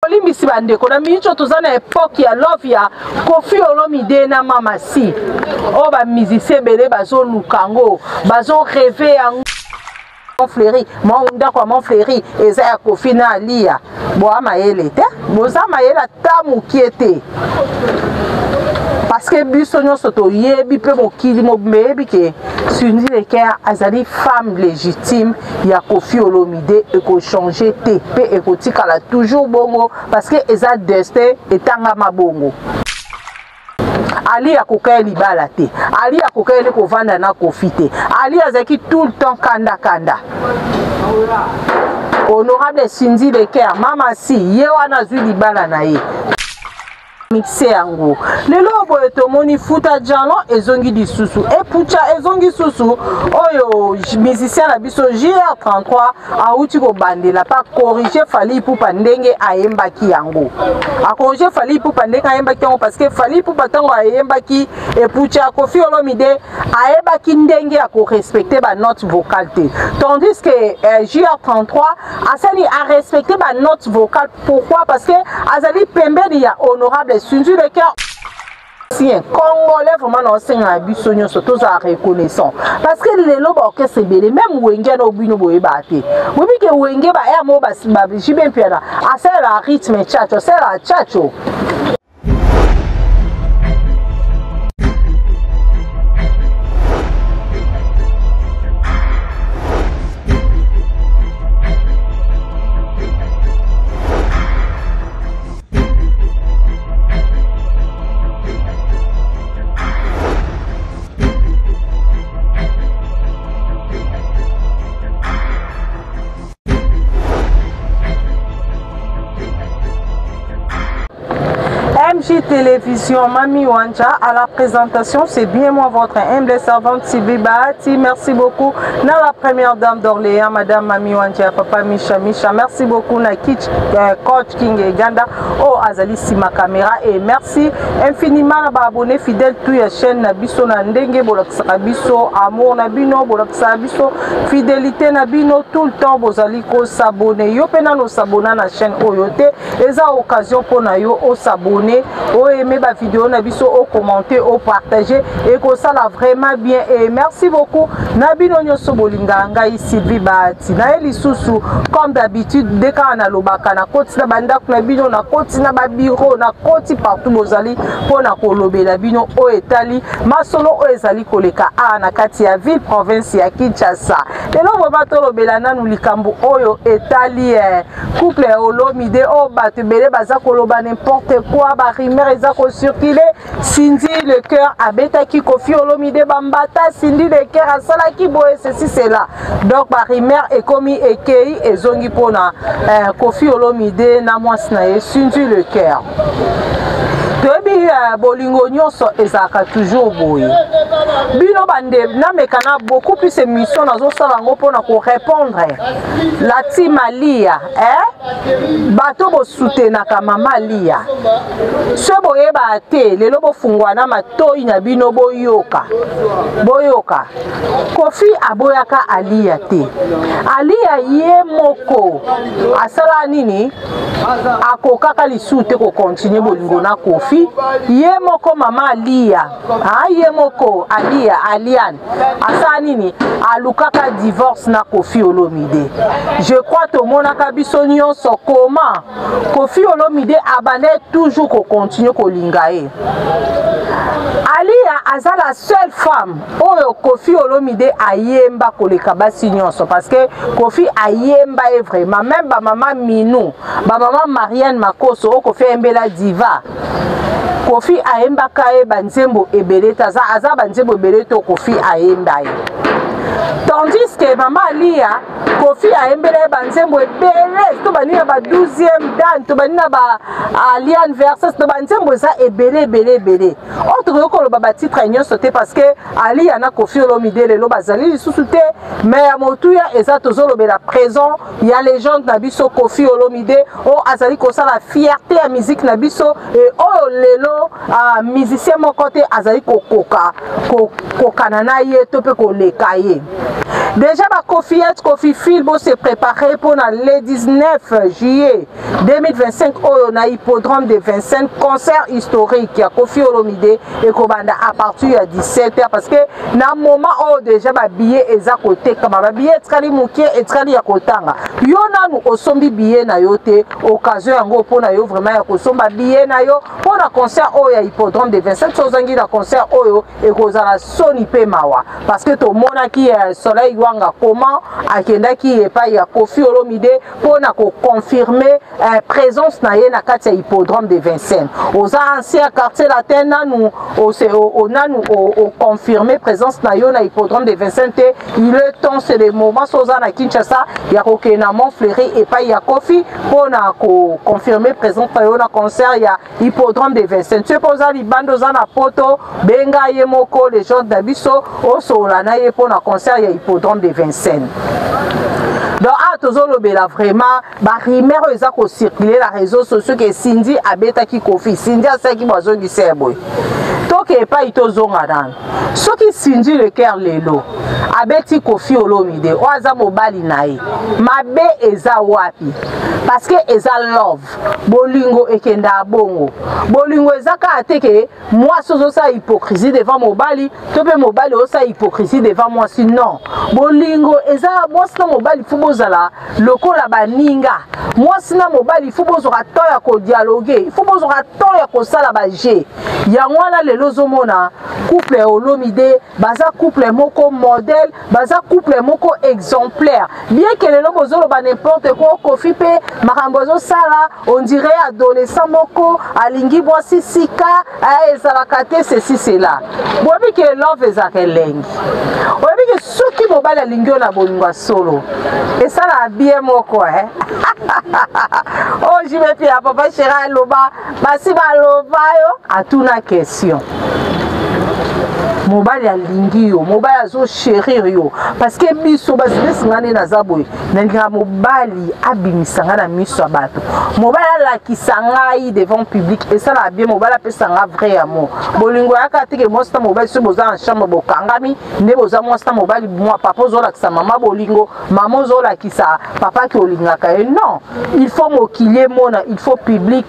Bolimbisi bandeko, na minute oyo toza na epoque ya love ya Koffi Olomide na Mama Si, oyo ba musiciens ebele bazoluka yango, bazo rêver yango. Fleury, mwa ndako ya Mont Fleury eza ya Koffi na Aliya. Boa mayele te, boza mayele ata mokie te. Parce que biso nyonso toyebi mpe mokili mobimba eyebi ke Cindy Le Cœur azali femme légitime ya Koffi Olomide, ekochange te mpe ekotikala toujours bongo parce que eza destin etangama bongo. Ali akoka ye libala te, Ali akoka ye kovanda na Koffi te, Ali azalaki tout le temps kanda kanda. Honorable Cindy Le Cœur, mama si ye wana azwi libala na ye mixe yango lelo boye tomoni Futa Jalon ezongi lisusu epucha ezongi susu oyo musicien na biso JR33 awuti kobandela pa corriger Fally Ipupa ndenge ayembaki yango. Acorriger Fally Ipupa ndenge ayembaki yango parce que Fally Ipupa ntango ayembaki epucha Koffi Olomide ayebaki ndenge ya korespecte ba note vocale te, tandis que JR33 asali arespecte ba note vocale. Pourquoi? Parce que azali pembeni ya honorable Cindy Le Cœur. Sien congolais vraiment na osenga na biso nyonso tozala reconnaissant parce que lelo ba orchestre ebele même wenge na obino boyeba te boyebi ke wenge ba air moko ba JB Mpiana asalela rythme tchatcho, asalela tchatcho. MJ Télévision, Mami Wanja, à la présentation, c'est bien moi, votre humble servante Sylvie Bahati. Merci beaucoup. Na la première dame d'Orléans, Madame Mami Wanja, Papa Micha Micha. Merci beaucoup, na Kitch, Coach King Ganda, oh Azali Sima Caméra. Et merci infiniment na ba abonnés fidèles tout ya chaîne na biso na ndenge bolakisaka biso amour na bino, bolakisaka biso fidélité na bino tout le temps bozali ko s'abonner. Yo pe nano s'abonner na chaîne oyo te, eza occasion pona yo o s'abonner, o aimer ba vidéo na biso, o commenter, o partager et ko sala vraiment bien. Et merci beaucoup na bino nyoso bolinga ngai Sylvie Bahati. Na ye lisusu comme d'habitude dès kaka na lobaka na koti na bandako na bino, na koti na ba bureau, na koti partout bozali pona kolobela bino oyo etali masolo oyo ezali koleka awa na kati ya ville province ya Kinshasa. Lelo vraiment tolobela nanu likambo oyo etali couple ya Olomide oyo bato ebele baza koloba n'importe quoi, ba rumeur eza ko circuler. Cindy Le Cœur abetaki Koffi Olomide bambata, Cindy Le Cœur asalaki boye ceci cela. Donc ba rumeur ekomi ekei ezongi pona Koffi Olomide na mwasi na ye Cindy Le Cœur. Toyebi bolingo nyonso ezalaka toujours boye. Bino bande nameka na beaucoup plus émission nazosala yango mpona ko répondre la team Alia, bato bosutenaka mama Alia. So boyeba te lelo bofungwa na matoi na bino boyoka. Boyoka. Koffi aboyaka Alia te. Alia ye moko asala nini? Akokaka lisusu te kokontinue bolingo na Koffi. Ye moko mama Alia, ye moko Alia, Aliane asala nini? Alukaka divorce na Koffi Olomide. Je crois tomonaka biso nyonso comment Koffi Olomide abandaki toujours kokontinue kolinga ye. Alia aza la seule femme oyo Koffi Olomide ayemba koleka basi nyonso, parce que Koffi ayemba ye vraiment, même ba mama Minou, ba mama Marianne Makoso oyo Koffi ayembela diva. Koffi ayembaka ye ba nzembo ebele te, aza ba nzembo ebele to Koffi ayemba ye. Tandis que mama Alia, Koffi ayembela ye ba nzembo ebele, to bani na ba 12e dan, to bani na ba Aliane versus, to ba nzembo eza ebele ebele ebele. Oyo tokoki koloba ba titre nyonso te parce que Alia na Koffi Olomide lelo bazali lisusu te, mais ya motuya eza tozolobela présent ya légende na biso Koffi Olomide oyo azali kosala fierté ya musique na biso et oyo lelo musicien moko te azali kokoka kokana na ye to pe koleka ye. Déjà bakofiette kofifile bose préparer mpona le 19 juillet 2025 oyo na hippodrome de Vincennes, concert historique ya Koffi Olomide ekobanda à partir ya 17 h, parce que na moment oyo déjà babillet eza kotekama, babillet etikali moke, etikali ya kotanga. Yo nanu osombi billet na yo te, occasion yango mpona yo vraiment ya kosomba billet na yo mpona concert oyo ya hippodrome de Vincennes. So ozangi na concert oyo, ekozala soni mpe mawa, parce que tomonaki Soleil Wanga comment akendaki epai ya Koffi Olomide mpona koconfirmer présence na ye na kati ya hippodrome de Vincennes. Oza ancien Quartier Latin, nanu nanu oconfirmer présence na yo na hippodrome de Vincennes te. Il est temps, c'est le moment. So oza na Kinshasa, ya kokende na Mont Fleury epai ya Koffi mpona koconfirmer présence na yo na concert ya hippodrome de Vincennes. Soki oza libanda, oza na Poto, benga ye moko légende na biso, osolola na ye mpona concert ya hippodrome de Vincennes. Donc awa tozolobela vraiment barumeur oyo eza kocirculer na réseau sociaux ke Cindy abetaki Koffi, Cindy asalaki bo, azongisa ya boye. Toke epai, tozonga nano. Soki Cindy Le Cœur lelo abeti Koffi Olomide oyo aza mobali na ye, mabe eza wapi? Parce que eza love, bolingo ekendaka bongo. Bolingo eza kaka te ke mwasi ozosala hypocrisie devant mobali to mpe mobali ozosala hypocrisie devant mwasi. Non, bolingo eza mwasi na mobali faut bozala lokola baninga. Mwasi na mobali faut bozwaka temps ya kodialoguer, faut bozwaka temps ya kosala bajeu. Yango wana lelo ozomona couple ya Olomide baza couple moko modèle, baza couple moko exemplaire. Bien ke lelo bozoloba n'importe quoi, Koffi mpe makambo azosala, on dirait adolescent moko alingi mwasi sika, ezalaka te, ceci cela. Boyebi ke love ezalaka elengi. Oyebi ke soki mobali alingi yo na bolingo ya solo, esalaka bien moko, eh? Oyo jibe mpe ya papa chéri aloba, basi baloba yo, atuna question. Mobali alingi yo, mobali azochérir yo, parce que biso basi nesi, nga nde naza boye, nalingaka mobali abimisa ngai na miso ya bato, mobali alakisa ngai devant public, esalaka bien. Mobali apesa nga vrai amour. Bolingo yaka teke mwasi na mobali soki boza na chambre, bokangami nde boza mwasi na mobali. Mwa papa ozolakisa mama bolingo, mama ozolakisa papa ke olingaka ye. Non, il faut mokili emona, il faut public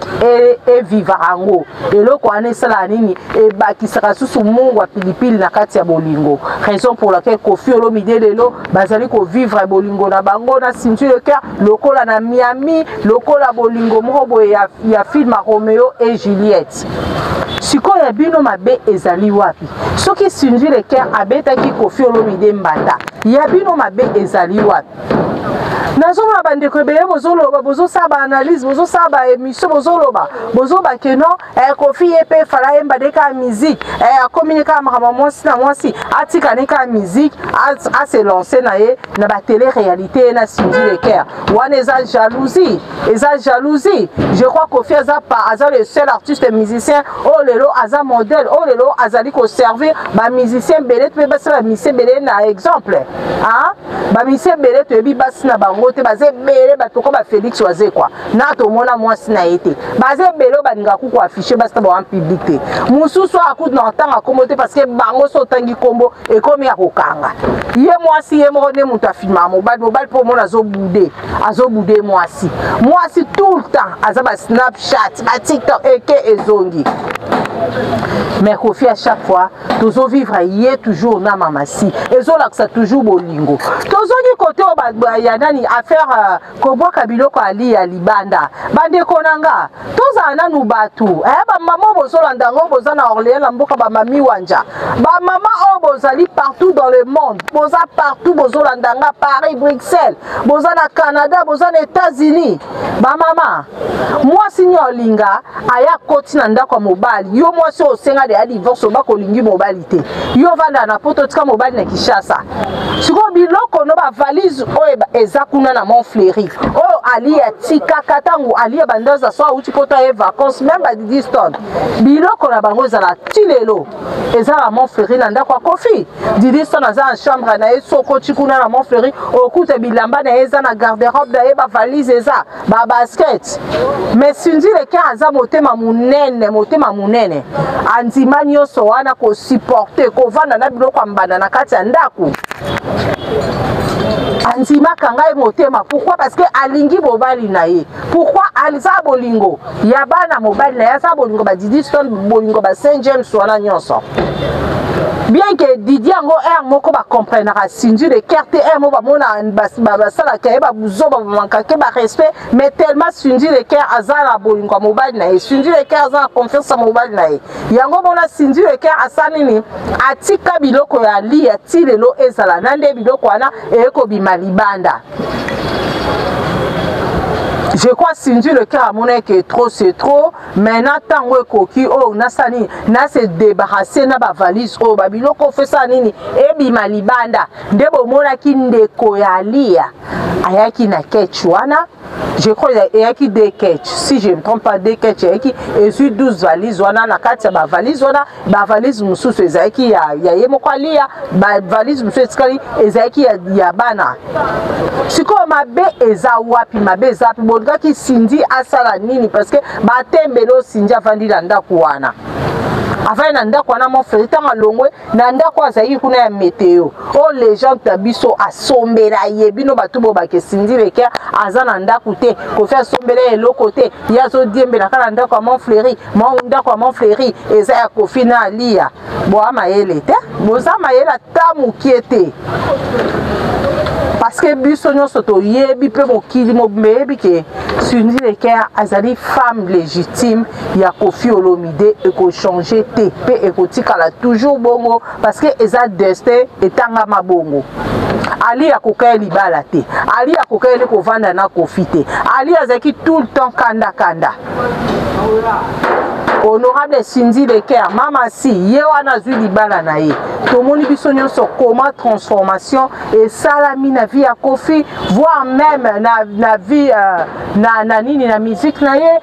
evivre yango. Eloko wana esalaka nini? Ebakisaka susu mungu ya pilipili na kati ya bolingo. Raison pour laquelle Koffi Olomide lelo bazali kovivre bolingo na bango na Cindy Le Cœur lokola na Miami, lokola bolingo moko boye ya film ya Romeo et Juliette. Sikoyo ya bino mabe ezali wapi? Soki Cindy Le Cœur abetaki Koffi Olomide mbata, ya bino mabe ezali wapi? Nazomona bandeko ebele bozoloba, bozosala baanalyse, bozosala baémission, bozoloba, bozoba ke non, Koffi ye mpe fala yemba nde kaka musique, akomi ne kaka makambo mwasi na mwasi, atika ne kaka musique, ase lance na ye na batélé réalité ye na Cindy Le Cœur. Wana eza jalousie, eza jalousie. Je crois Koffi aza pa aza le seul artiste musicien oyo lelo aza modèle, oyo lelo azali koservir bamusicien ebele mpe basi, bamusicien ebele na exemple. Bamusicien ebele toyebi basi na bango te, baza ebele. Bato ko baFélix Wazekwa na tomona mwasi na ye te. Baza ebele oyo balingaka kuku affiche basi na bango en public te. Mosusu akutu na kotanga nkombo te, parce que bango so otangi nkombo, ekomi ya kokanga ye. Mwasi ye moko nde moto afilmaka mobali, mobali mpo omona azobude, azobude mwasi, mwasi tout le temps aza ba Snapchat, ba TikTok, eke ezongi. Mais Koffi, à chaque fois tozovivre ye toujours na mamasi, ezolakisa toujours bolingo. Tozongi kote oyo ya nani, affaire kobwaka biloko ali ya libanda. Bandeko na nga, tozala nanu bato, bamama oyo bozolanda yango, boza na Orléans, na mboka bamami wanja, bamama oyo bozali partout dans le monde, boza partout, bozolanda nga, Paris, Bruxelles, boza na Canada, boza na États-Unis. Bamama, mwasi nini olinga aya koti na ndako ya mobali? Yo mwasi oyo osenga deya divorce, obaka olingi mobali te, yo ovandaka na Poto, tika mobali na Kinshasa. Sikoyo biloko no, bavalise oyo eza kuna na Mont Fleury, oyo ali atikaka ntango ali ya bandaza, so awuti Poto, aye vacance, même badidi stone, biloko na bango ezala ti lelo. Eza na Mont Fleury, na ndako ya Kofi. Didi Stone aza na chambre na ye. Soki okoti kuna na Mont Fleury, okuta bilamba na ye eza na garde-robe na ye, bavalise eza, babasket. Mais Cindy Le Cœur aza motema monene, motema monene, andima nyonso wana, kosupporte kovanda na biloko ya mbanda na kati ya ndako. Andimaka ngai motema. Pourquoi? Parce que alingi mobali na ye. Pourquoi? Aza bolingo ya bana mobali na ye, aza bolingo ba Didi Stone, bolingo ba Saint James wana nyonso. Bien que Didi yango aire moko bacomprenaka Cindy Le Cœur te, aire moko bamona basalaka ye babuzoba, bamankake barespect, mais tellement Cindy Le Cœur aza na bolingo ya mobali na ye, Cindy Le Cœur aza na confiance ya mobali na ye. Yango mona Cindy Le Cœur asala nini? Atika biloko ya lia ti lelo ezala na nde biloko wana eyekobima libanda. Je crois Cindy Le Cœur amonaki que trop, c'est trop. Maintenant ntango ekoki oyo nasala nini? Nase débarrasse na bavalise oyo, babiloko ofesala nini, ebima libanda. Nde bomonaki ndeko ya Alia ayaki na ketch wana. Je crois eyaki deux ketch, si je me trompe pas, deux ketch eyaki, ezwi 12 valise wana. Na kati ya bavalise wana, bavalise mosusu ezalaki ya ye moko Alia, bavalise mosusu etikali ezalaki ya bana. Sikoyo mabe eza wapi? Mabe eza wapi? Bolingaki Cindy asala nini? Parce que batembeli oyo Cindy avandi na ndako wana, avandi na ndako wana Mont Fleury. Ntango alongwe na ndako, azalaki kuna ya Meteo oyo légende na biso asombela ye. Bino bato boyo bake Cindy Le Cœur aza na ndako te, Kofi asombela ye eloko te, ye azodiembela kaka na ndako ya Mont Fleury, ndako ya Mont Fleury eza ya Kofi na Alia. Boa mayele te, boza mayele ata mokie te, parce que biso nyonso toyebi mpe mokili mobimba eyebi ke Cindy Le Cœur azali femme légitime ya Kofi Olomide. Ekochange te mpe ekotikala toujours bongo, parce que eza destin etangama bongo. Ali akoka ye libala te, Ali akoka ye kovanda na Kofi te. Ali azalaki tout le temps kanda kanda. Honorable Cindy Le Cœur, mama si ye wana azwi libala na ye, tomoni biso nyonso comment transformation esalami na vie ya Kofi, voire même na vie na nini, na musique na ye.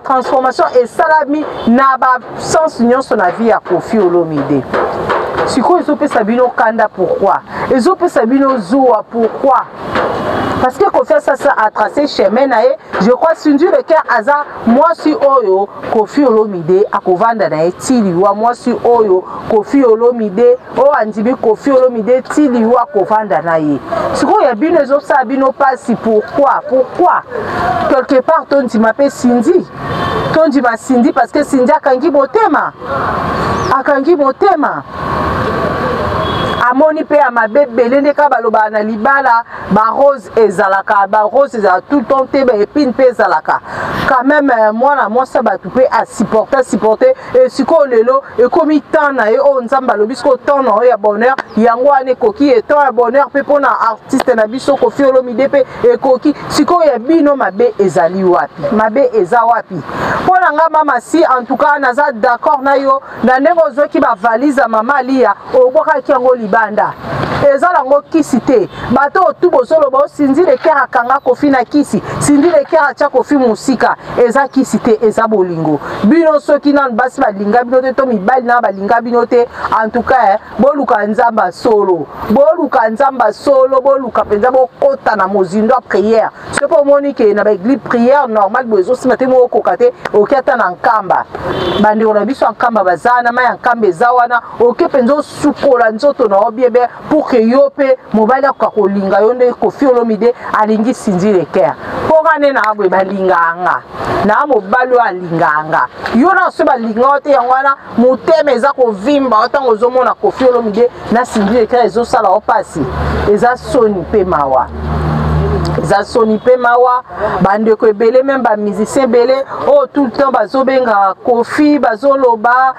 Transformation esalami na basens nyonso na vie ya Kofi Olomide. Sikoyo ezopesa bino kanda pourquoi? Ezopesa bino zuwa pourquoi? Parce que Kofi asasa atrace chemin na ye. Je crois Cindy Le Cœur aza mwasi oyo Kofi Olomide akovanda na ye ti liwa, mwasi oyo Kofi Olomide, oyo andimi Kofi Olomide ti liwa, akovanda na ye. Sikoyo ya bino ezosala bino mpasi pourquoi? Pourquoi? Quelque part tondima mpe Cindy, tondima Cindy, parce que Cindy akangi motema, akangi motema, amoni mpe ya mabe ebele. Nde kaka balobaka na libala, barose ezalaka, barose ezalaka tout le temps te, baépine mpe ezalaka quand même. Mwana mwasi ya bato mpe asupporte, asupporte. E sikoyo lelo ekomi temps na ye oyo Nzambe alobi sikoyo temps na oyo ya bonheur, yango wana ekoki. E temps ya bonheur mpe mpona artiste na biso Kofi Olomide mpe ekoki. Sikoyo ya bino mabe ezali wapi? Mabe eza wapi? Mpo na nga, mama si, en tout cas naza d'accord na yo na ndenge ozwaki bavalise ya mama Alia, obwakaki yango libanda. Eza nango kisi te. Bato oyo tu bozoloba o Cindy Le Cœur akanga Kofi na kisi, Cindy Le Cœur atya Kofi mosika, eza kisi te, eza bolingo. Bino soki nanu basi balinga bino te to mibali na balinga bino te, en tout cas boluka Nzambe solo, boluka Nzambe solo, boluka mpenza, bokota na mozindo ya prière. Soki omoni ke na baeglise prière normale boye ezosima te, moko okoka te, oki ata na Nkamba. Bandeko na biso ya Nkamba baza na mai ya Nkamba eza wana, oke mpenza osukola nzoto na yo bien bien, pour que yo mpe mobali akoka kolinga yo nde Kofi Olomide alingi Cindy Le Cœur. Mpo nga nde naa boye, balingaka nga na mobali oyo alingaka nga. Yo na so balinga yo te, yango wana motema eza kovimba yo ntango ozomona Kofi Olomide na Cindy Le Cœur, ezosala yo mpasi. Eza soni mpe mawa, eza soni mpe mawa. Bandeko ebele, même bamusicien ebele oyo tout le temps bazobenga Kofi, bazoloba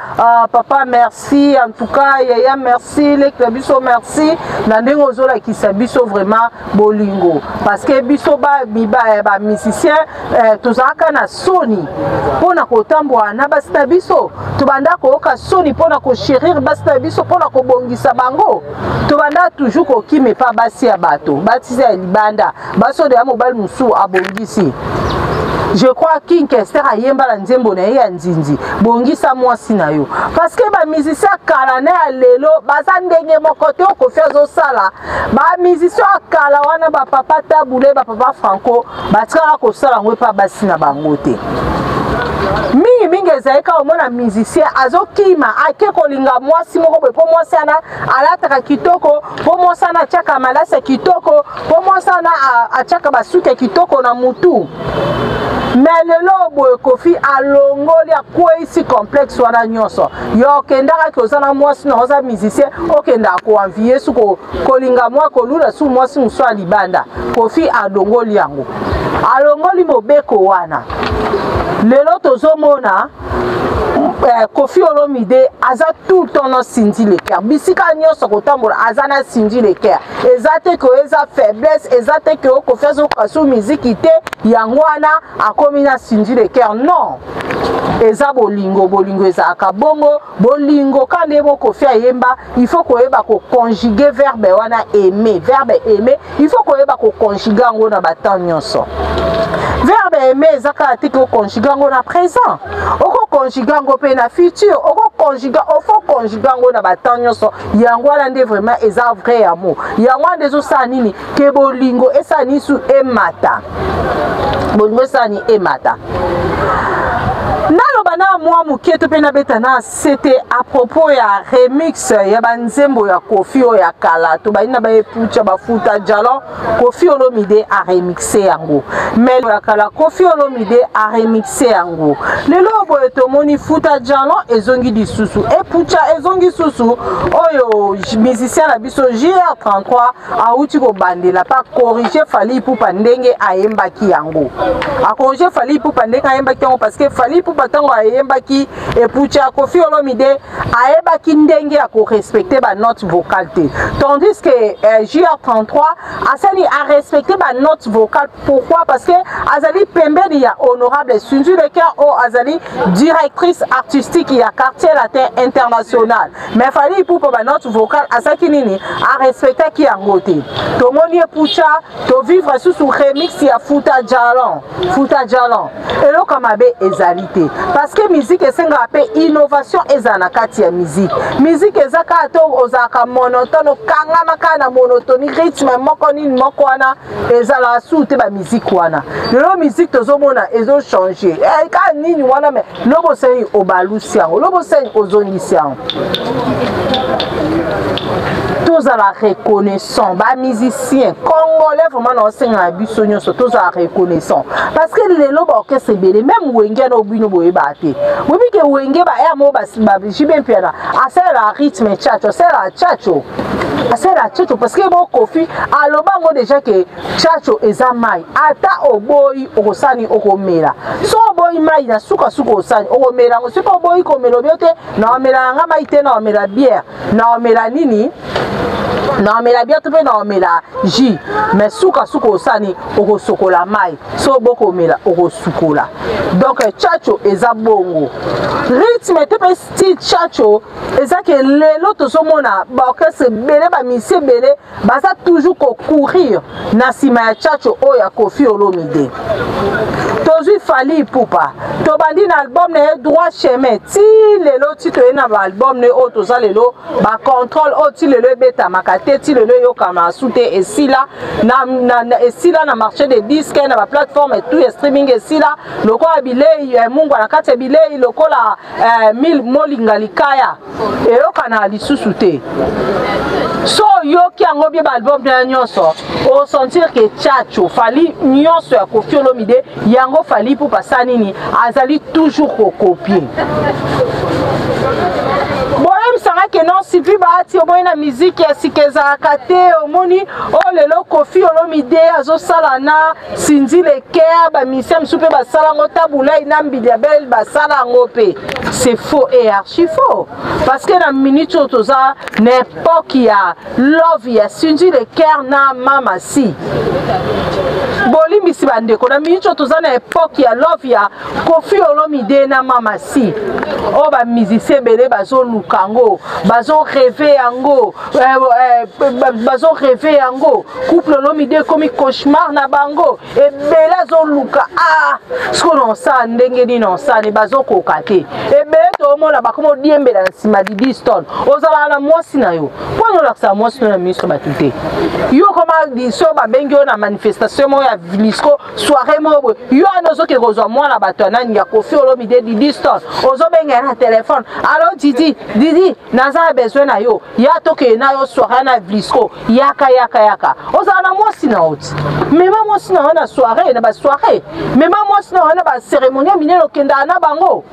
papa merci, en tout cas yaya merci, leki na biso merci na ndenge ozolakisa biso vraiment bolingo, parce que biso bamusicien tozalaka na soni mpona kotambola na basi na biso, tobanda koyoka soni mpona kochérir basi na biso, mpona kobongisa bango. Tobanda toujours kokima epa basi ya bato, basi ya libanda, basi oyo ya mobali mosusu abongisi. Je crois King Kester ayemba na nzembo na ye ya nzinzi, bongisa mwasi na yo, parce que ba musicien ya kala na ya lelo baza ndenge moko te. Okofi azosala, ba musicien ya kala wana, ba papa Tabule, ba papa Franco, batikala kosala yango epa basi na bango te. Mingimingi ezali kaka omona musicien azokima, ake kolinga mwasi moko boye mpo mwasi wana alataka kitoko, mpo mwasi wana atiaka malasi ya kitoko, mpo mwasi wana atiaka basuki ya kitoko na mutu. Me lelo boye Kofi alongoli, akweyisi complexe wana nyonso. Yo okendaka ki oza na mwasi na oza musicien, okendaka koenvie su kolinga mwa kolula su mwasi mosusu ya libanda. Kofi alongoli yango, alongoli mobeko wana. Lelo tozomona Kofi Olomide aza tout le temps na Cindy Le Cœur, bisika nyonso kotambola aza na Cindy Le Cœur. Eza te ke eza faiblesse, eza te ke Kofi azokoka su miziki te, yango wana akomi na Cindy Le Cœur. Non, eza bolingo. Bolingo ezalaka bongo, bolingo ka nde mo Kofi ayemba. Il faut koyeba koconjugue verbe wana aimer. Verbe aimer, il faut koyeba koconjugue yango na batemps nyonso. Verbe aimer eza kaka te koconjugue yango na présent, okoconjugue yango mpe na futur, okoconjugue, ofo conjugue yango na batemps nyonso. Yango wana nde vraiment eza vrai amour. Yango wana nde ezosala nini ke bolingo esala nini su emata, bolingo esala nini emata. Naloba na mwa moke to mpe nabeta na sete à propos ya remix ya banzembo ya Kofi oyo ya kala. Tobandi na baepucha, bafuta jalon, Kofi Olomide aremixe yango. Mais ya kala, Kofi Olomide aremixe yango. Lelo boye tomoni futa jalon ezongi lisusu, epucha ezongi susu, oyo musicien na biso JR33 awuti kobandela pa corriger Fally Ipupa ndenge ayembaki yango. Acorriger Fally Ipupa ndenge ayembaki yango, parce que Fally Ipupa, ntango ayembaki epucha Kofi Olomide, ayebaki ndenge ya korespecte banote vocale te, tandis que JR33 asali arespecte banote vocale. Pourquoi? Parce que azali pembeni ya honorable Cindy Le Cœur, oyo azali directrice artistique ya Quartier Latin International. Mais Fally Ipupa, banote vocale asalaki nini? Arespectaki yango te. Tomoni epucha, tovivre susu remix ya Futa Jalon. Futa Jalon, eloko ya mabe ezali te, parce que musique esengaka mpe innovation ezala na kati ya musique. Musique eza kaka to ozalaka monotone, okangama kaka na monotonie, rythme moko nini moko wana ezalaka su te. Bamusique wana lelo, musique tozomona ezochange kaka nini wana, me lobo osali obalusi yango, lobo osali ozongisi yango. Tozala reconnaissant, bamusicien congolais, vraiment na osengaka biso nyonso tozala reconnaissant, parce que lelo baorchestre ebele, même Wenge na obino boyebaka te, boyebi ke Wenge ba air moko, JB Mpiana asalelaka rythme tchatcho, asalelaka tchatcho, asalelaka tchatcho, parce que bo Kofi aloba yango déjà ke tchatcho eza mai. Ata oboyi, okosani okomela. So oboyi mai, na sukasuka osani okomela yango. Soki oboyi komela, obio te na omela yanga mai te, na omela bière, na omela nini, na omela bière to mpe na omela jus, mais sukasuka osani okosokola mai. So bokomela, okosukola. Donc tchatcho eza bongo, rythme te mpe style tchatcho eza ke lelo tozomona baorchestre ebele, bamisie ebele baza toujours kocourir na nsima ya tchatcho oyo ya Kofi Olomide. Tozwi Fally Ipupa, tobandi na album na ye Droit Chemin ti lelo, ti toye na baalbum ne oyo toza lelo, bacontrôle oyo ti lelo ebetamaka te, ti lelo eyokama su te, esila na esila na marché de disque, na baplateforme tout ya streaming, esila lokola bilei mungwa na kati ya bilei, lokola mil molinga likaya, eyokana lisusu te. So oyoki yango bie, baalbum na nyonso, osentir ke tchatcho Fally nyonso ya Kofi Olomide, yango Fally Ipupa asala nini? Azali toujours kocopier. Boyebisanga ke non, Sylvie Bahati, omoni na miziki ya sika ezalaka te. Omoni oyo lelo Kofi Olomide azosala na Cindy Le Cœur, bamisia mosusu mpe basala yango, Tabulai na Mbilia Bel basala yango mpe. C'est faux et archi faux, parce que na minute oyo toza na époque ya love ya Cindy Le Cœur na Mama Si. Bolimbisi bandeko, na minute oyo toza na epoque ya love ya Koffi Olomide na Mama Si, oyo ba musicien ebele bazoluka yango, bazo rêver yango, bazo rêver yango. Couple Olomide ekomi cauchemar na bango, ebele azoluka ah sikoyo na osala ndenge nini, na osala ne bazokoka te. Ebele toomona bakoma odiembela na nsima Didi Stone. Ozalaka na mwasi na yo, mpo na olakisa mwasi no na miso bato te. Yo koma liso babengi yo na manifestation moko ya Vlisco, soirée moko boye, yo wana ozoke kozwa mwana bato ya nani, ya Koffi Olomide, Didi Stone, ozobenga ye na telefone: "Allo Didi, Didi, naza na besoin na yo, ya tokende na yo soirée na Vlisco, yaka, yaka, yaka." Ozala na mwasi na yo ti, mema mwasi na yo na soirée, na basoirée, mema mwasi na yo na bacérémonie minene okendaka na bango.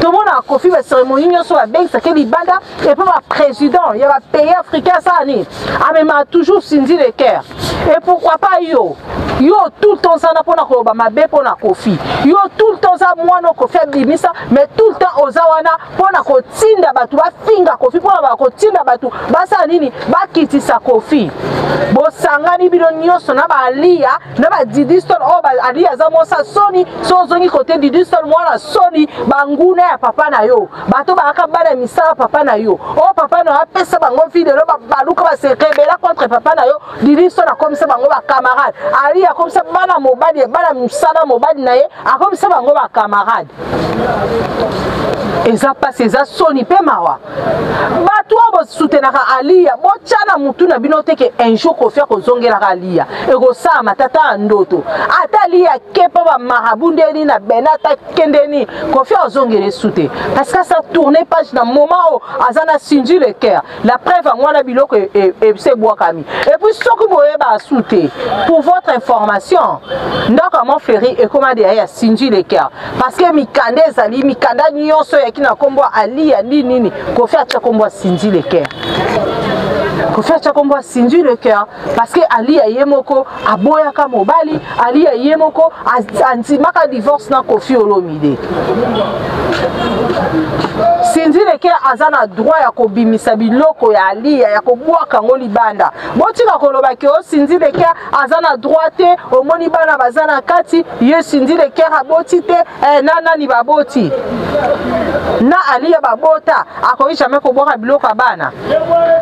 Tomona Koffi, bacérémonie nyonso babengisaki libanda epo baprésident ya bapays africain, asala nini? Amemaka toujours Cindy Le Cœur. Et pourquoi pas yo? Yo tout le temps ozana mpona koloba mabe mpona Koffi. Yo tout le temps oza mwana Koffi abimisa, mais tout le temps oza wana mpona kotinda bato bafinga Koffi, mpona bakotinda bato basala nini? Bakitisa Koffi. Bosangani bino nyonso na baaliya na badidi Stone oyo. Aliya aza mwasa soni, so ozongi kote Didi Stone, mwana soni, banguna ya papa na yo, bato bayaka bana misala papa na yo, oyo papa na yo apesa bango vie, lelo baluka base rebeller contre papa na yo. Didi Stone akomisa bango bacamarade. Ali akomisa bana mobali, bana mosala mobali na ye, akomisa bango bacamarade. Eza mpasi, eza soni mpe mawa. Bato oyo bosutenaka Aliya, botya na mutu na bino te ke un jour Koffi akozongelaka Aliya. Ekosalama tata ya ndoto. Ata Aliya ke mpo bamarabu ndeni na bene, ata kendeni, Koffi azongela esu te, parce que asa tourne page na moment oyo aza na Cindy Le Cœur. La preuve yango wana, biloko ese ebwakami. Et puis soki boyeba asu te, pour votre information, ndako ya Montfleury ekóma deya ya Cindy Le Cœur, parce que mikanda ezali, mikanda nyonso eyaki na nkombo ya Aliya. Nini nini, Koffi atya nkombo ya Cindy Le Cœur. Koffi atya nkombo ya Cindy Le Cœur parce que Aliya ye moko aboyaka mobali. Aliya ye moko andimaka divorce na Koffi Olomide. Cindy Le Cœur aza na droit ya kobimisa biloko ya Aliya, ya kobwaka yango libanda. Botika koloba ke o Cindy Le Cœur aza na droit te. Omoni bana baza na kati, ye Cindy Le Cœur aboti te, na nani baboti? Na Aliya babota. Akoki jamais kobwaka biloko ya bana.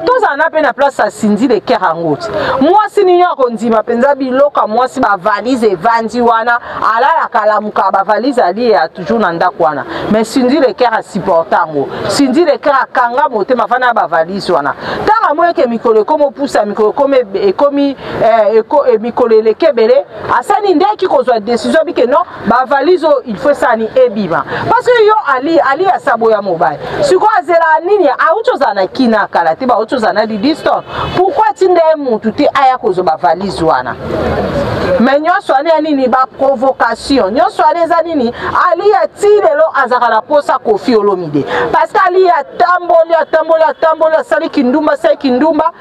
Tozala na mpe na place ya Cindy Le Cœur yango ti mwasi nini akondima mpenza biloko ya mwasi? Bavalise evandi wana, alalaka, alamuka, bavalise Aliya toujours na ndako wana. Mais Cindy Le Cœur asupporte yango. Cindy Le Cœur akanga motema, afanda na bavalise wana. Ntango amoyeke mikolo ekomi opusa, mikolo ekomi mikolo eleki ebele, asali ndeki kozwa décision bike non, bavalise oyo il faut esala ebima, parce que yo ali ali asabo ya mobali. Sikoyo azelaka nini? Auti ozala na kina kala te, bauti ozala na Didi Stone. Pourquoi atinda ye mutu te aya kozwa bavalise wana? Mais nyonso wana ya nini? Baprovocation nyonso wana eza nini? Ali ti lelo azalaka na posa Koffi Olomide, parce que Ali atamboli, atamboli, atamboli, asali kindumba, asali kindumba,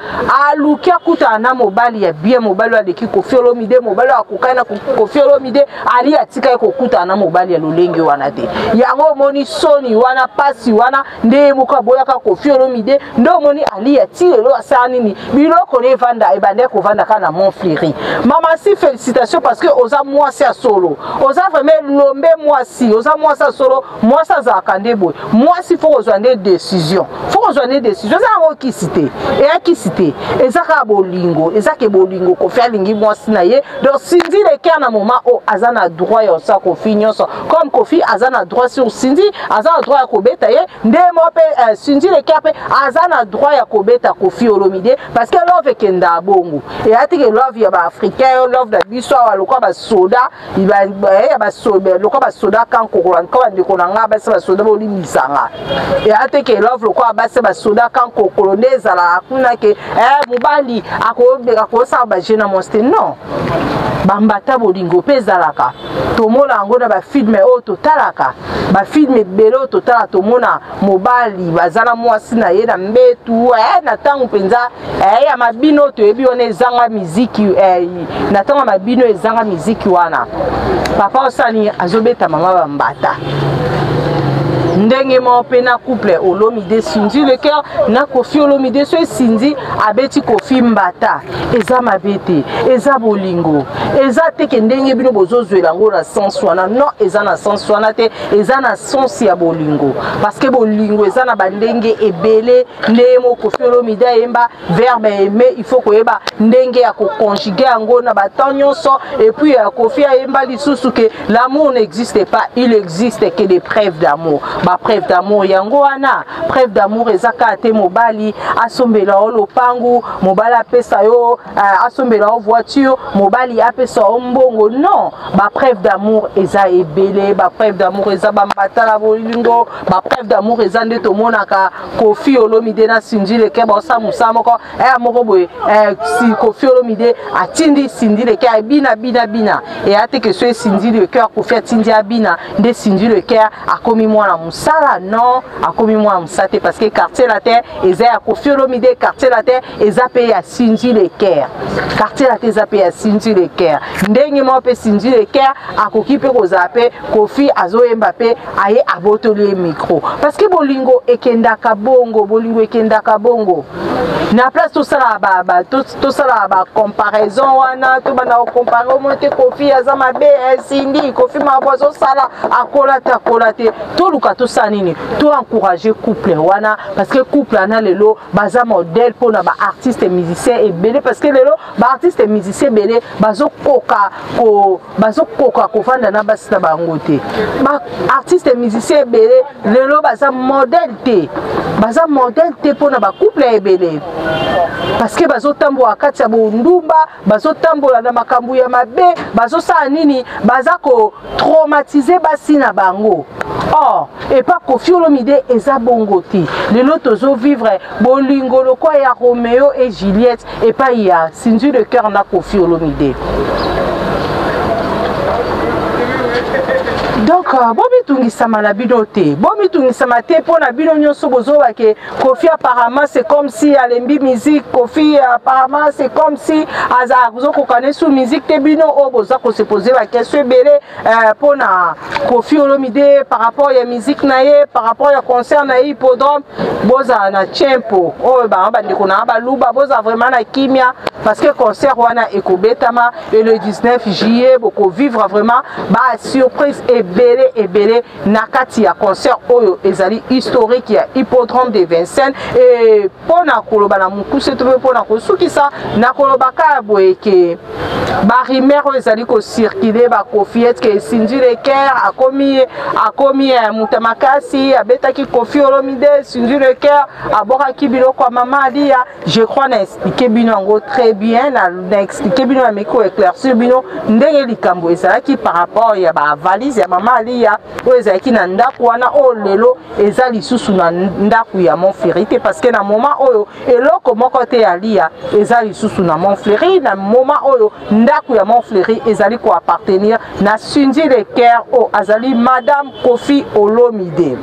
aluki akutana na mobali ya bien, mobali oyo aleki Koffi Olomide, mobali oyo akokani na Koffi Olomide. Ali atikaki kokutana na mobali ya lolenge wana te. Yango omoni soni wana, pasi wana, nde ye moko aboyaka Koffi Olomide. Nde omoni Ali ya ti lelo asala nini? Biloko na evanda, ebandaki kovanda kaka na Montfleury. Mama Si, félicitation, parce que oza mwasi ya solo, oza vraiment elombe mwasi, oza mwasi ya solo. Mwasi azalaka nde boye. Mwasi faut kozwa nde décision, faut kozwa nde décision. Eza yango kisi te, eya kisi te, eza kaka bolingo, eza ke bolingo. Koffi alingi mwasi na ye. Donc Cindy Le Cœur na moment oyo aza na droit ya osala Koffi nyonso, comme Koffi aza na droit sur Cindy, aza na droit ya kobeta ye nde mo mpe. Cindy Le Cœur mpe aza na droit ya kobeta Koffi Olomide, parce que love ekendaka bongo. Eya tike love ya baafricain, love na biso awa lokwa basoda ya lokwa basoda kankokolo nka. Bandeko na nga basi basoda, bolimbisanga. Eya te ke love lokwa basi basoda kankokolo nde ezalaka kuna ke mobali akosala baje na mwasi te. Non, bambata bolingo mpe ezalaka. Tomona yango na bafilme oyo totalaka, bafilme ebele oyo totala, tomona mobali baza na mwasi na ye na mbetu, na ntango mpenza ya mabino toyebi wana ezanga miziki, na ntango ya mabino ezanga miziki wana, papa osali azobeta mama bambata. Ndenge moko mpe na couple Olomide Cindy Le Cœur na Koffi Olomide, so Cindy abeti Koffi mbata, eza mabe te, eza bolingo, eza te ke ndenge bino bozozwela yango na sens wana. Non, eza na sens wana te, eza na sens ya bolingo, parce que bolingo eza na bandenge ebele. Ndenge moko Koffi Olomide ayemba verbe aimer, il faut koyeba ndenge ya koconjuguer yango na batemps nyonso. Et puis Koffi ayemba lisusu ke l'amour n'existe pas, il existe que des preuves d'amour. Bapreuve d'amour yango wana, preuve d'amour eza kaka te mobali asombela yo lopangu, mobali apesa yo asombela yo voiture, mobali apesa yo mbongo. Non, bapreuve d'amour eza ebele. Bapreuve d'amour eza bambata na bolingo, bapreuve d'amour eza nde tomonaka Koffi Olomide na Cindy Le Cœur baosala mosala moko eya moko boye. Si Koffi Olomide atindi Cindy Le Cœur ebina bina bina, eya te ke so Cindy Le Cœur, Koffi atindi abina nde Cindy Le Cœur akomi mwana mosala. Non, akomi mwana mosala te, parce que Quartier Latin eza ya Koffi Olomide, Quartier Latin eza mpe ya Cindy Le Cœur, Quartier Latin eza mpe ya Cindy Le Cœur. Ndenge moko mpe Cindy Le Cœur akoki mpe kozala mpe Koffi azoyemba mpe aye abotoli ye micro, parce que bolingo ekendaka bongo, bolingo ekendaka bongo. Na place tosala bacomparaison wana, tobanda kocomparer, omoi te Koffi aza mabe, Cindy, Koffi makambo azosala akola te, akola te. Toluka tosala nini? Toencourage couple wana, parce que couple wana lelo baza modèle mpona baartiste musicien ebele, parce que lelo baartiste musicien ebele bazokoka kovanda na basi na bango te. Baartiste musicien ebele lelo baza modèle te, baza modèle te mpona bacouple ya ebele, parce que bazotambola kati ya bondumba, bazotambola na makambo ya mabe, bazosala nini, baza kotraumatiser basi na bango. Or epa Koffi Olomide eza bongo te. Lelo tozovivre bolingo lokwa ya Romeo et Juliette epai ya Cindy Le Cœur na Koffi Olomide. Donc bomitungisama na bino te, bomitungisama te mpo na bino nyonso bozoba ke Koffi apparemment, c'est comme si alembi musique, Koffi apparemment, c'est comme si aza azokoka ne su musique te. Bino oyo boza kose poser baquestion ebele mpo na Koffi Olomide par rapport ya musique na ye, par rapport ya concert na ye Hippodrome, bozala na tiempo oyo bango bandeko na baluba, bozala vraiment na kimia, parce que concert wana ekobetama et le 19 juillet bokovivre vraiment basurprise ebele ebele na kati ya concert oyo ezali historique ya Hippodrome de Vincennes. E mpo na koloba na mokuse to mpe mpo na kosukisa, na koloba kaka boye ke barumeur oyo ezali kocirculer, baKoffi ete Cindy Le Cœur akomi moto makasi, abetaki Koffi Olomide, Cindy Le Cœur abokaki biloko ya mama Alia, je crois na expliquer bino yango très bien, na expliquer bino, na meki koéclaircir bino ndenge likambo ezalaki par rapport ya bavalise ya mama Alia oyo ezalaki na ndako wana, oyo lelo eza lisusu na ndako ya Montfleury te, parce que na moment oyo eloko moko te ya Lia eza lisusu na Montfleury. Na moment oyo ndako ya Montfleury ezali koappartenir na Cindy Le Cœur oyo azali madame Koffi Olomide.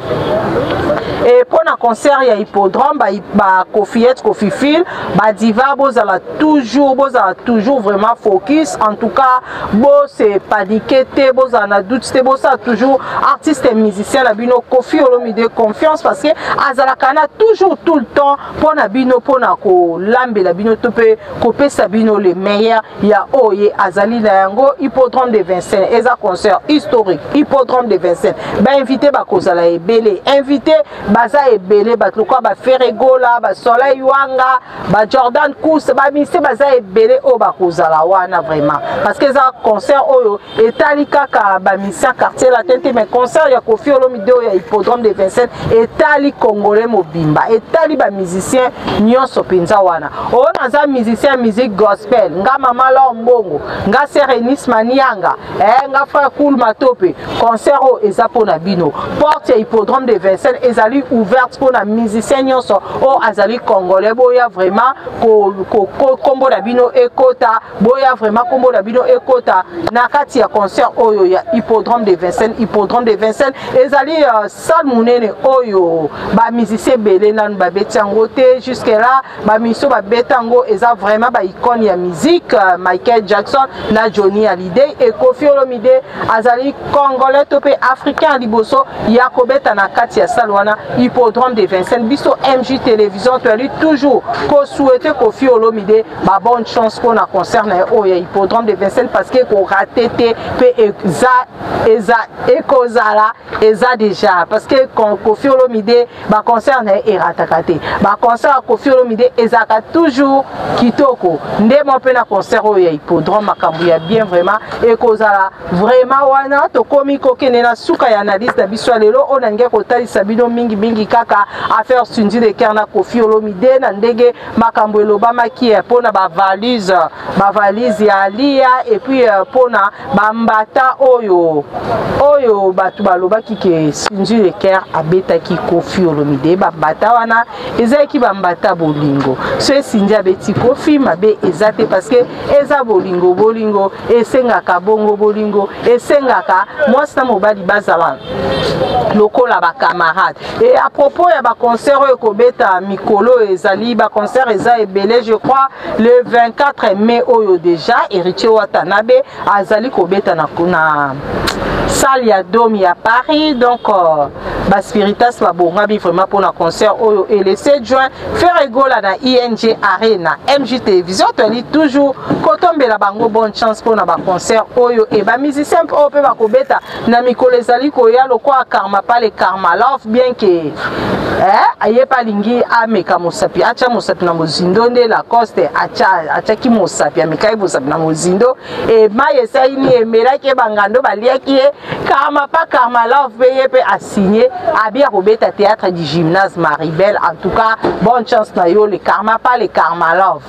E mpo na concert ya Hippodrome, baKoffiette, Koffiphile, badiva, bozala toujours vraiment focus. En tout cas bose paniquer te, bozala na doute te, bosala toujours artiste et musicien na bino Koffi Olomide confiance, parce que azalaka na toujours tout le temps mpo na bino, mpo na kolambela bino to mpe kopesa bino le meilleur ya oyo azali na yango. Hippodrome de Vincennes eza concert historique. Hippodrome de Vincennes, bainvité bakozala ebele, invité baza ebele, bato lokola baFerre Gola, baSoleil Wanga, baJordan Kus, bamise baza ebele oyo bakozala wana vraiment, parce que eza concert oyo etali kaka bamusicien Quartier Latin te, mais concert ya Koffi Olomide oyo ya Hippodrome de Vincennes etali Congolais mobimba, etali bamusicien nyonso mpenza wana. Oyo naza musicien ya musique gospel, nga mama Lor Mbongo, nga Serenis Manianga, nga frère Cool Matope, concert oyo eza mpona bino. Porte ya Hippodrome de Vincennes ezali ouverte mpona musicien nyonso oyo azali Congolais. Boya vraiment, kombo na bino ekota, boya vraiment, kombo na bino ekota na kati ya concert oyo ya Hippodrome de Vincennes. Hippodrome de Vincennes ezali salle monene oyo bamusicien ebele nanu babeti yango te jusque là. Bamusicien babeta yango eza vraiment baicône ya musique, Michael Michael Jackson na Johnny Hallyday. Et Koffi Olomide azali congolais to mpe africain ya liboso ya kobeta na kati ya salle wana, hippodrome de Vincennes. Biso MJ Télévision toyali toujours kosouhaiter Koffi Olomide ba bonne chance mpona concert na ye oyo ya hippodrome de Vincennes, parce que korater te mpe eza eza ekozala eza déjà, parce que Koffi Olomide, baconcert na ye erataka te. Baconcert ya Koffi Olomide ezalaka toujours kitoko. Nde mo mpe na concert oyo ya hippodrome, makambo ya bien vraiment ekozala vraiment wana. Tokomi kokende na suka ya analyse na biso ya lelo oyo. Nalingi kotalisa bino mingimingi kaka affaire Cindy Le Cœur na Koffi Olomide, na ndenge makambo elobamaki mpona bavalise, bavalise ya Alia, et puis mpona bambata oyo bato balobaki ke Cindy Le Cœur abetaki Koffi Olomide. Bambata wana ezalaki bambata bolingo. So Cindy abeti Koffi, mabe eza te, parce que eza bolingo. Bolingo esengaka bongo, bolingo esengaka mwasi na mobali bazala lokola bacamarade. Et à propos ya baconcert oyo ekobeta mikolo oyo, ezali baconcert eza ebele. Je crois le 24 mai oyo déjà, Héritier Watanabe azali kobeta na salle ya Dome ya Paris. Donc baspiritas babongami vraiment mpona concert oyo. Et le 7 juin, Ferre Gola na ING Arena. MJ Télévision toyali toujours kotombela bango bonne chance mpona baconcert oyo. E bamusicien oyo mpe bakobeta na mikolo ezali koya, lokola Karma Pale, Karma Love, bien ke aye mpe alingi ameka mosapi, atya mosapi na mozindo nde Lacoste atiaki mosapi, amekaki mosapi na mozindo e mai esali nini, emelaki ye, bangando baliaki ye. Karma pa Karma Love mpe ye mpe asigné abi akobeta théâtre du Gymnase Maribel. En tout cas, bonne chance na yo, le Karma pa le Karma Love.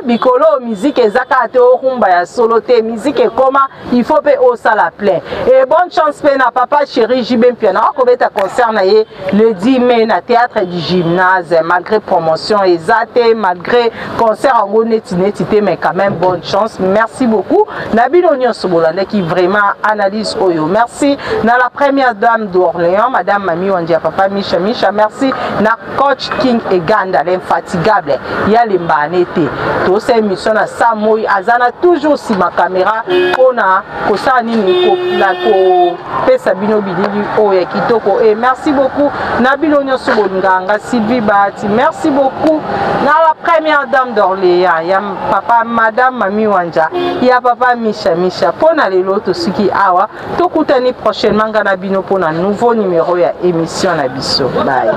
Bikolo musique eza kaka te orumba ya solo te, musique ekoma il faut mpe osala plein. Et bonne chance mpe na papa chéri JB Mpiana, akobeta concert na ye le 10 mai na théâtre du Gymnase. Malgré promotion eza te, malgré concert yango neti neti te, mais quand même bonne chance. Merci beaucoup na bino nyonso bolandaki vraiment analyse oyo. Merci na la première dame d'Orléans, madame Mami Wandia, papa Misha Misha. Merci na coach King Eganda, l'infatigable ya lembane te. Tosala émission na sa moi, aza na toujours nsima caméra mpona kosala nini, kopesa bino bilili oyo ya kitoko. E merci beaucoup na bino nyonso bolingaka nga Sylvie Bahati. Merci beaucoup na la première dame d'Orléans ya papa, madame Mami Wanja ya papa Misha Misha. Mpo na lelo tosuki awa, tokutani prochainement nga na bino mpona nouveau numéro ya émission na biso. Bye.